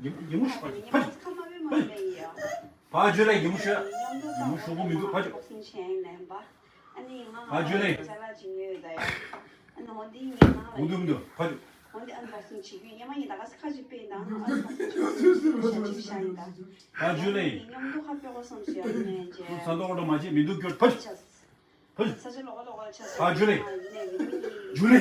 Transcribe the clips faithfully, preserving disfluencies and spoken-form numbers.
ཉི་ཉི་མོ་ཤོག་ཕ་ཕ་ཕ་ཇུ་ལེ། ཉི་མོ་ཤོག་ཉི་མོ་ཤོག་གོ་མི་འདུག་ཕ་ཇུ། ཕ་ཇུ་ལེ། མི་འདུག་མི་འདུག་ཕ་ཇུ། ཕ་ཇུ་ལེ། ས་མདོག་འདྲ་མ་བྱེད། མི་འདུག་སྐྱོར་ཕ་ཇུ། ཕ་ཇུ། ཕ་ཇུ་ལེ། ཇུ་ལེ།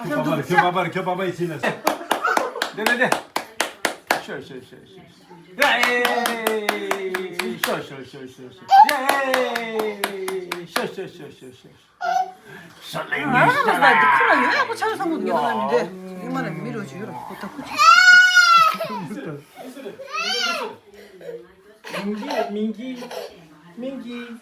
ཁྱོད་པ་པར་ཁྱོད་པ་པར་ཁྱོད་པ་པར་ཡིད་ཆེས་ལ། དེ་དེ་དེ། ཤོ་ཤོ་ཤོ་ཤོ། ཡ་ཨེ། ཤོ་ཤོ་ཤོ་ཤོ་ཤོ། ཡ་ཨེ། ཤོ་ཤོ་ཤོ་ཤོ་ཤོ། ང་རང་ལ་ཟ་འདི་ཁོ་ལ་ཡོད་ཡག་པོ་ཆགས་སོང་མོད་ངེད་ལ་མི་འདོད། ཨི་མ་ལ་མི་རོ་ཅིག་ཡོད་ར་ཁོ་ད་ཁུ་ཅིག་མིང་གི་མིང་གི་མིང་གི།